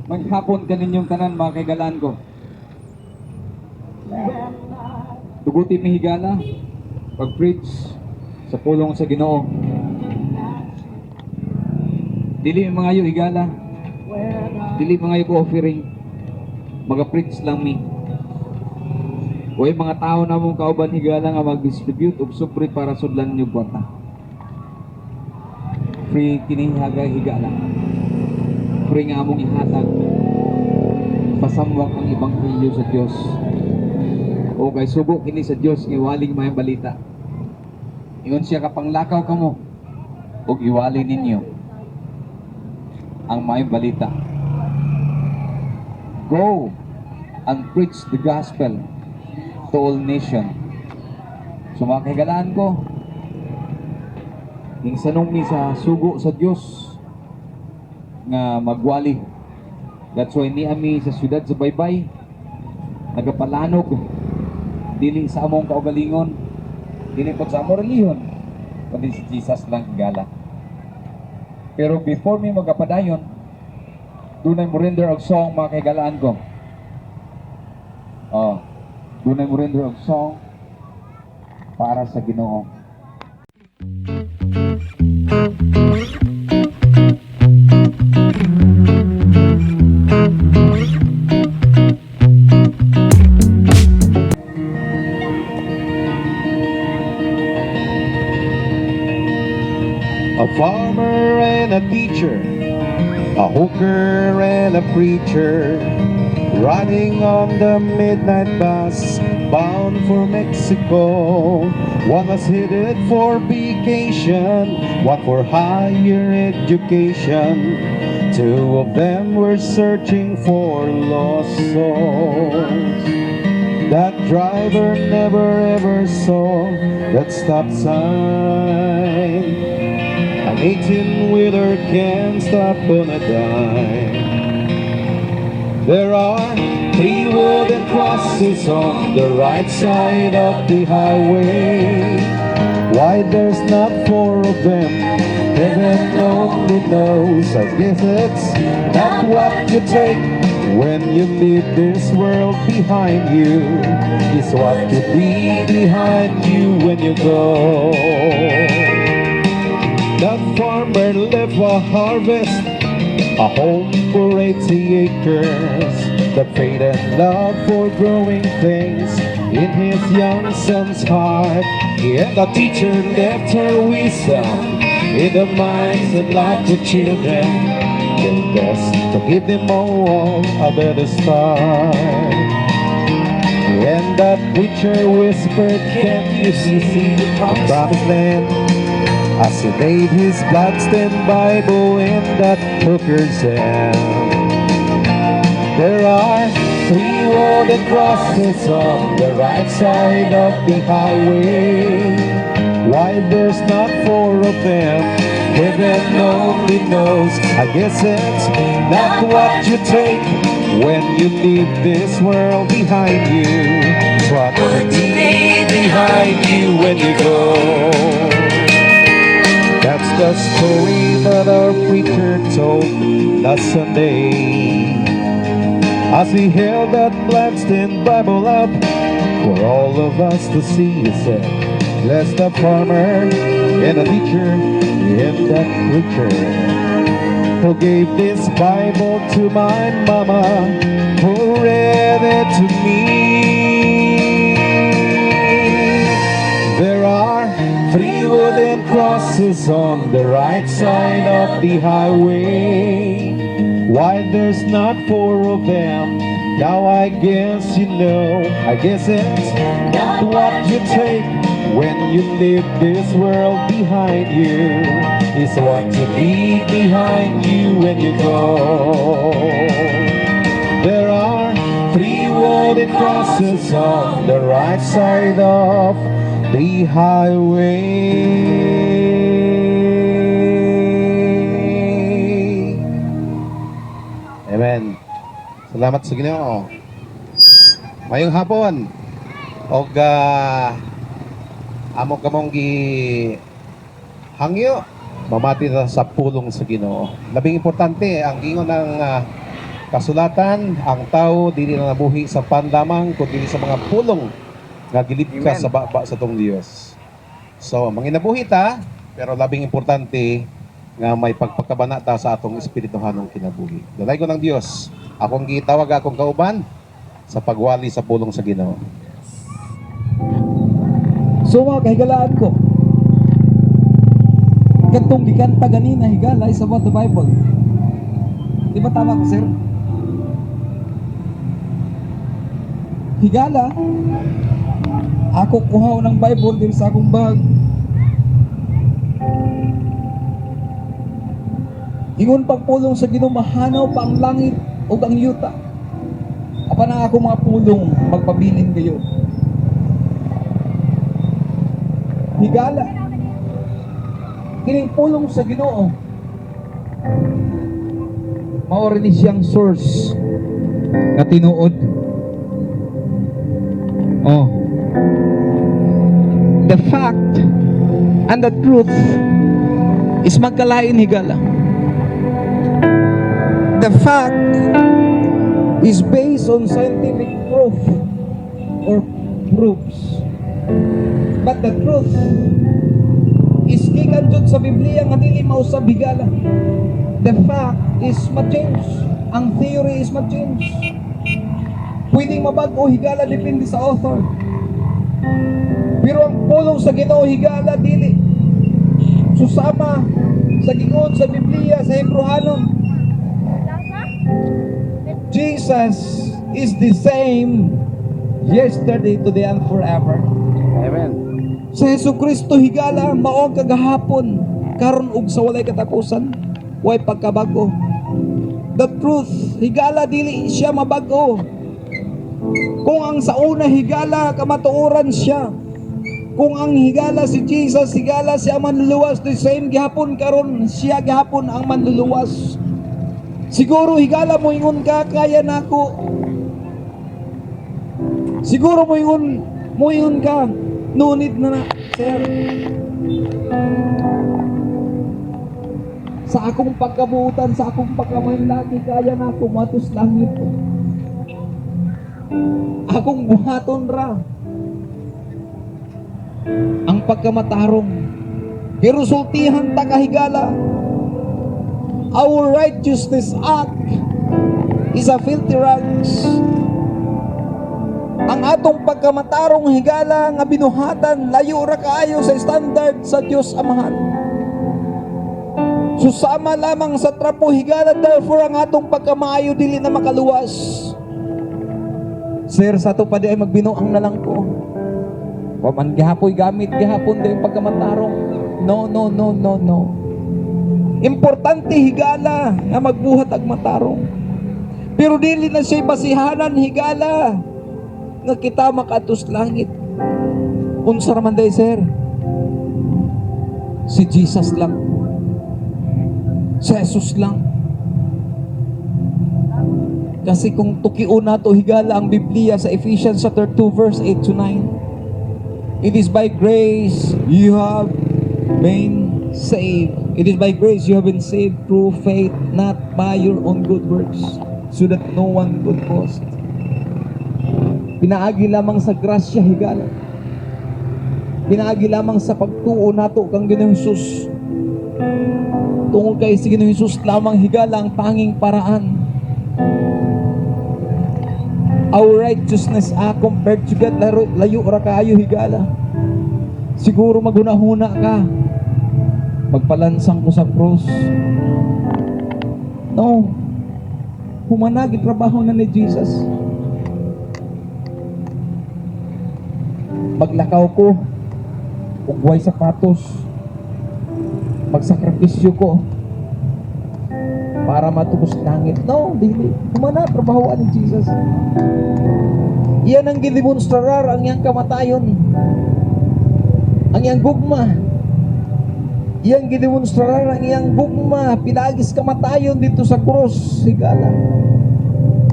Maghapon kaninyong tanan, mga kahigalaan ko. Tuguti mi, higala, pag-preach sa pulong sa Ginoo. Dili mi mangayo, higala. Dili mangayo ko offering. Maga-preach lang mi. Way mga tao na mong kauban, higala, nga mag-distribute og sobre para sudlan ninyo kwarta. Free kini haga, higala. Free nga among ihatag. Pasamwak ang ebanghelyo sa Dios. O kay sugo kini sa Dios nga iwaling maayong balita. Ingon siya, kapanglakaw kamo ug iwali ninyo ang maayong balita. Go and preach the gospel to all nation. So mga kahigalaan ko, hingsanong mi sa sugo sa Dios nga magwali. That's why ni ami sa siyudad sa Baybay nagapalanog, dili sa among kaugalingon, dili pod sa among relihiyon, kundi si Jesus lang, higala. Pero before mi magapadayon, dunay mo render og song, mga kahigalaan ko. Oh, dunay mo render og song para sa Ginoo. A farmer and a teacher, a hooker and a preacher, riding on the midnight bus bound for Mexico. One was headed for vacation, one for higher education. Two of them were searching for lost souls. That driver never ever saw that stop sign. An 18 wheeler can stop on a dime. There are three wooden crosses on the right side of the highway. Why there's not four of them, heaven only knows. I guess it's not what you take when you leave this world behind you. It's what you leave behind you when you go. That farmer left a harvest, a home for 80 acres, the faith and love for growing things in his young son's heart. And the teacher left her wisdom in the minds and lives of children, their best to give them all a better start. And that preacher whispered, "Can't you see the promised land?" As he laid his bloodstained Bible in that hooker's hand. There are three wooden crosses on the right side of the highway. Why there's not four of them, heaven only knows. I guess it's not what you take when you leave this world behind you. It's what you leave behind you when you go. That's the story that our preacher told last Sunday, as he held that bloodstained Bible up for all of us to see, he said, "Bless the farmer and the teacher and that preacher who gave this Bible to my mama, who read it to me." There are three wooden crosses on the right side of the highway. Why there's not four of them, now I guess you know. I guess it's not what you take when you leave this world behind you. It's what you leave behind you when you go. There are three wooden crosses on the right side of the highway. Amen. Salamat sa Ginoo. Mayong hapon. Og amo kamong gi hangyo mamati ta sa pulong sa Ginoo. Labing importante ang gingon ng Kasulatan, ang tao dili na nabuhi sa pan lamang kundi sa mga pulong nga gilibkas Amen. Sa baba sa atong Dios. So, manginabuhi ta, pero labing importante nga may pagpakabana ta sa atong espirituhanong kinabuhi. Dalaygon ang Dios. Akong gitawag akong kauban sa pagwali sa pulong sa Ginoo. So mga kahigalaan ko, katong gikanta ganina, higala, is about the Bible. Di ba tama ko, sir? Higala, ako kuhaw ng Bible din sa akong bag. Ingon pagpulong sa Ginoo, mahanaw pa ang langit ug ang yuta. Apan ang ako mga pulong magpabilin kayo. Higala. Kining pulong sa Ginoo, mao rin ni siyang source nga tinuod. Oh. The fact and the truth is magkalain, higala. The fact is based on scientific proof or proofs. But the truth is gikan jud sa Biblia nga dili mausab, higala. The fact is ma-change. Ang theory is ma-change. Pwedeng mabago, higala, depende sa author. Pero ang pulong sa Ginoo, higala, dili. Susama sa gingon sa Biblia sa Hebreohanon, Jesus is the same yesterday, today, and forever. Amen. Sa Hesus Kristo, higala, mao ang kagahapon, karon ug sa walay katapusan, way pagkabago. The truth, higala, dili siya mabago. Kung ang sa una, higala, kamatuoran siya. Kung ang higala si Jesus, higala, siya manluluwas, the same gihapon karon, siya gihapon ang manluluwas. Siguro, higala, moingon ka, "Kaya nako." Siguro moingon ka, "No need na na, sir. Sa akong pagkabuutan, sa akong pagkamahinlaki, kaya na ako moadto sa langit. Akong buhaton ra ang pagkamatarong." Pero sultihan ta kahigala, our righteousness act is a filthy rags. Ang atong pagkamatarong, higala, nga binuhatan, layo ra kaayo sa standard sa Dios Amahan. Susama lamang sa trapo, higala, therefore ang atong pagkamaayo dili na makaluwas. "Sir, sa ato pa di ay magbinuang na lang ko. Wa man gihapoy gamit gihapon di yung pagkamatarong." No, no, no, no, no. Importante, higala, nga magbuhat ag matarong. Pero dili na siya basihanan, higala, nga kita makaadto langit. Unsa ra man day, sir? Si Jesus lang. Si Jesus lang. Kasi kung tukion nato, higala, ang Biblia sa Ephesians chapter 2 verse 8 to 9. It is by grace you have been saved. It is by grace you have been saved through faith, not by your own good works, so that no one could boast. Pinaagi lamang sa grasya, higala. Pinaagi lamang sa pagtuo nato kang Ginoong Hesus. Tungod kay si Ginoong Hesus lamang, higala, ang tanging paraan. Our righteousness compared to God, layo ra kaayo, higala. Siguro maghuna-huna ka, "Magpalansang ko sa krus." No. Humana, gitrabaho na ni Jesus. "Maglakaw ko ug way sapatos. Magsakripisyo ko para matubos langit." No, dili. Humana, trabahoan ni Jesus. Iyan ang gidemonstrar ang iyang kamatayon. Ang iyang gugma. Iyang gidemonstrar ang iyang gugma. Pinaagis kamatayon dito sa krus. Higala.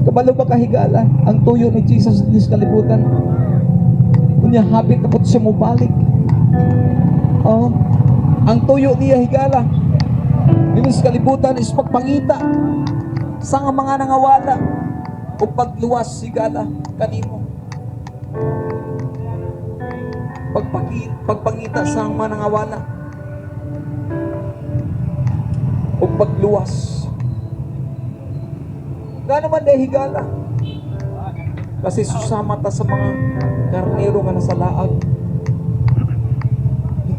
Kabalo ba ka, higala, ang tuyo ni Jesus sa kalibutan? Unya hapit na po siya mobalik. Oh, ang tuyo niya, higala, dinhi sa kalibutan is pagpangita Sa nga mga nangawala o pagluwas, higala, kanimo. Pagpangita sa mga nangawala o pagluwas. Gano man dahil, higala? Kasi susama ta sa mga karnero nga nasa laag.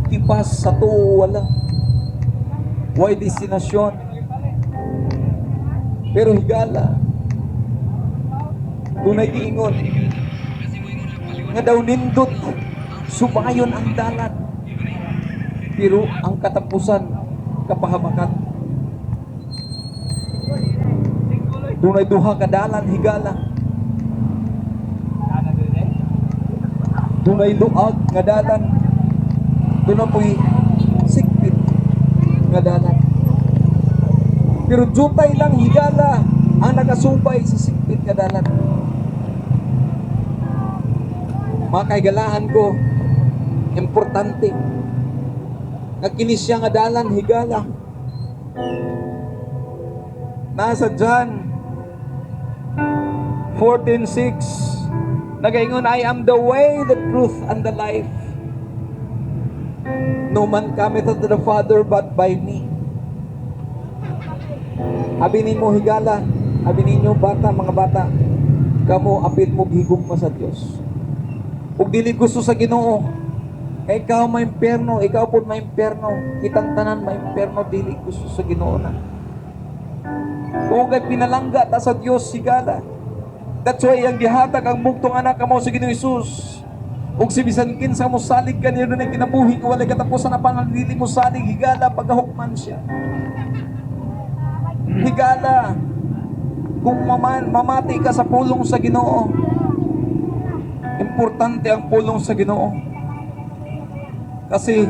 Tipas sa tuo wala. Way destinasyon. Pero higala, dunay giingon nga daw nindot subayon ang dalan. Pero ang katapusan, kapahamakan. Dunay duha ka dalan, higala. Dunay luag nga dalan. Dunay po'y sikpit nga dalan. Pero jutay lang, higala, ang nakasubay sa sikpit nga dalan. Mga kahigalaan ko, importante nga kini siya nga dalan, higala. Nasa John 14:6, nagaingon, "I am the way, the truth, and the life. No man cometh unto the Father but by me." Abi nimo, higala, abi ninyo bata, mga bata, kamo apil mo gihigugma sa Dios. Ug dili gusto sa Ginoo, kay ikaw maimpierno, ikaw pud maimpierno, kitang tanan maimpierno, dili gusto sa Ginoo na. Kung kay pinalangga ta sa Dios, higala. That's why ang gihatag ang bugtong anak kamo sa Ginoong Hesus. Ug si bisan kinsa mo salig kaniya, dunay kinabuhi nga walay katapusan, apan ang dili mo salig, higala, pagahukman siya. Higala, kung mamati ka sa pulong sa Ginoo. Importante ang pulong sa Ginoo. Kasi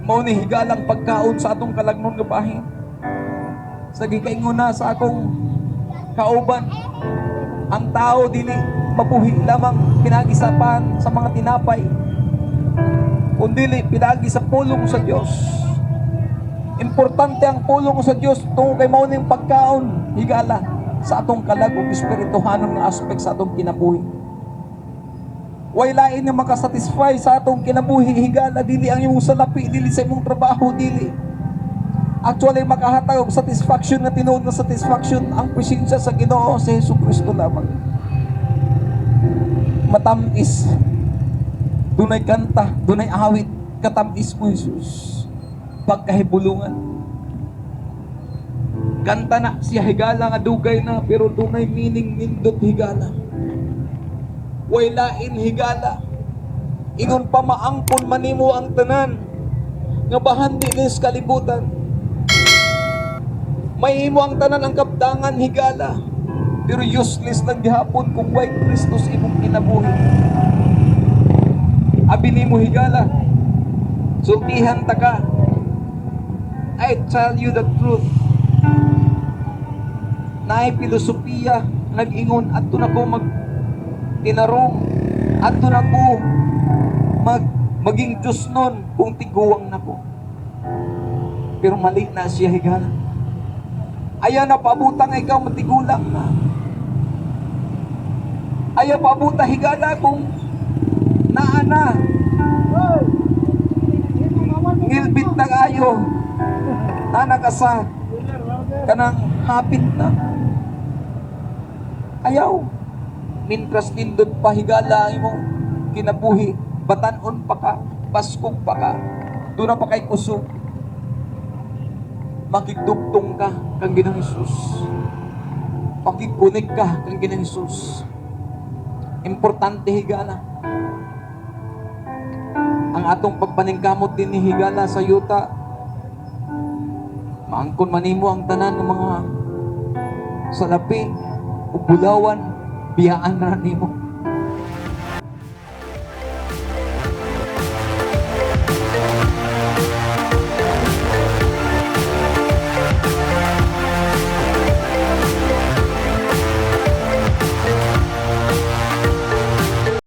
mao ni, higalang, pagkaon sa atong kalagnon nga bahin. Sa gikaingon na sa akong kauban, ang tao dili mabuhi lamang pinagi sa pan sa mga tinapay, kundili pinagi sa pulong sa Dios. Importante ang pulong sa Dios tungod kay mao ning pagkaon, higala, sa atong kalag ug espirituhanon nga aspect sa atong kinabuhi. Way lain nga makasatisfy sa atong kinabuhi, higala, dili ang imong salapi, dili sa imong trabaho, dili. Actually, makahatag og satisfaction na tinuod na satisfaction ang presensya sa Ginoo sa Hesus Kristo lamang. Matamis. Dunay kanta, dunay awit, "Katamis mo, Jesus." Pagkahibulungan. Kanta na siya, higala, nga dugay na pero dunay meaning nindot, higala. Way lain, higala. Ingon pa, maangkon man nimo ang tanan nga bahandi din sa kalibutan. Mahimo ang tanan ang kabtangan, higala. Pero useless lang gihapon kung way Kristo sa imong kinabuhi. Abi nimo, higala. Sultihan ta ka. I tell you the truth. Naay filosofiya nag-ingon, "Adto na ko mag tinarong, adto na ko maging Diyos nun kung tiguang na ko." Pero mali na siya, higala. Ayaw na paabutang ikaw matigulang na. Ayaw paabuta, higala, kung naa na. Ngilbit na kayo. Nana ka sa kanang hapit na. Ayaw. Mintras nindot pa, higala, ang imong kinabuhi, batanon pa ka, baskog pa ka, doon na pa kay kusog. Makigdugtong ka kang Ginoong Hesus. Makigkunik ka kang Ginoong Hesus. Importante, higala. Ang atong pagpaningkamot din ni, higala, sa yuta. Maangkon manimo ang tanan ng mga salapi ug bulawan, biyaan na nimo.